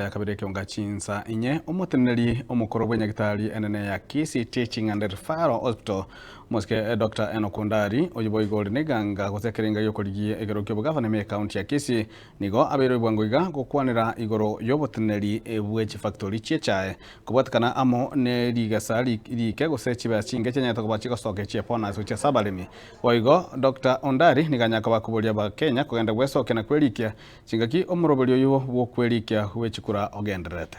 Ya kabere ekeonga chinsa inye, omoteneneri omokoro bw'enyagitari enene ya Kisii Teaching and Referral Hospital, omosike Doctor Enock Ondari, oyio boigo ore neganga gose ekerenga gi'okorigia ekero ki'obogavana ime y'ecounty ya Kisii, nigo abeirwe bwango iga gokwanera igoro y'oboteneneri bwe chifactori chi'echae kobwatekana amo ne rigesa riike gose chibesa chinke chianyarete koba chigosoka echi'ebonus gochia ase abaremi. Boigo Doctor Ondari nigo anyare koba akoboria abakenya kogenda gwesokia na kwerikia Chingaki omoroberi oyio bw'okwerikia gwe chikura ogendererete.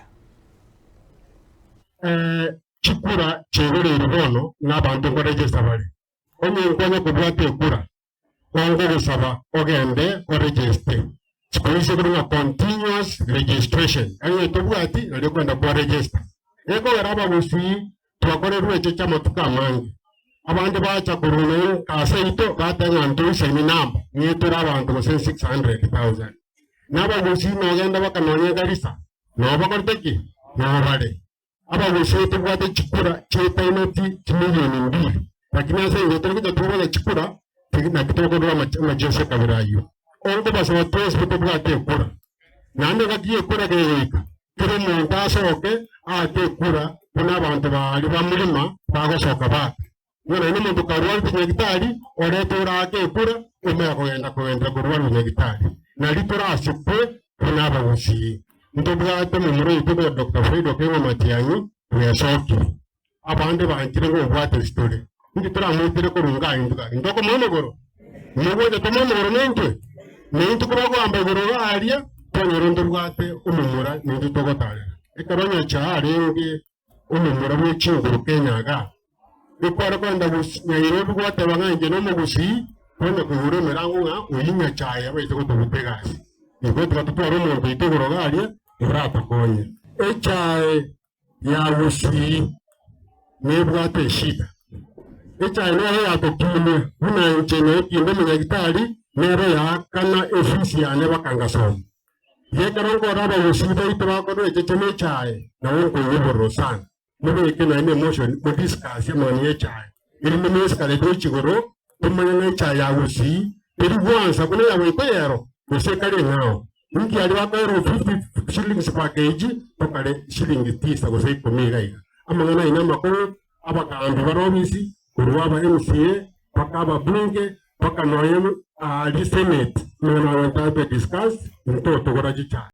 Chikura chiaigoreirwe bono n'abanto nkoregesta bare. Onye nkwanya kobwata ekura, kongogosaba ogende oregeste. Chikoisi ekero ng'a continuous registration, yaani onye tobwati nario okogenda kwaregesta. Gekogera abagusii twakorerwe eche chi'amatuko amange. Abande bacha korwa nonya ase aito bateba ng'a ntoisaine namba, ng'e tore abanto gose 600,000. Na abagusii nogenda baka nonya Garissa, noo bakorete ki? Noo bare. Abagusii tobwate chikura chietaineti chimilioni mbili, lakini ase engencho tore gocha tobwate chikura, naki tokorora amache ase ekabira ayio. Onkobasaba twensi tobwate ekura. Naende engaki y'ekura kegoika, kera omonto asoke aake ekura buna abanto baria ba murima bagosoka baaka. Igo naende omonto karwarete nyagitari, orete oraake ekura, omanye kogenda kogenderera korwarwa nyagitari. Nario torasikwe buna abagusii. Ntobwate momura oito okorokwa Doctor Fred Okengo Matiang'i bwesokire. Abande banchire ngobwata ase tore. Inki toramoitere korwa inga intwe gaki? Ntokomoa amagoro? Mogocha tomoe amagoro naintwe? Naintwe kobagoamba igoro iga aria, twanyora ntobwate omomura naintwe togotarera. Ekero nyacha arenge omomura bwe chinguru Kenya igaa, ekware kogenda Nairobi gwateba ng'a inche nomogusii, kwanya koigora emerango ng'a oyio Nyachae abaise gotobuta egasi. Igo tiga totware omonto oito igoro iga aria, oratokonye. Echae ya Gusii nebwate eshida. Echae nero yatokinia buna inche nekinde omonyagitari nero yaakana efees yane baka ngasoma. Iga ekero nkorora abagusii baito bakorora echeche ne echae nabo nkoigwa obororo sana. Mobeke naende emotion modiscuss amang'ana ya echae erinde moescalate gochia igoro tomanye ng'a echae ya Gusii teri gwansa buna ya Gwaikoyero gose ekare eng'ao. Inki aria bakoerwa 50 shillings per kg tokare shilingi tisa gose ikomi iga iga. Amang'ana ayio namakong'u, abagambi bare obisi korwa aba MCA mpaka ababunge mpaka nonya aria senate amang'ana aye ntabe discussed intotogora chichae.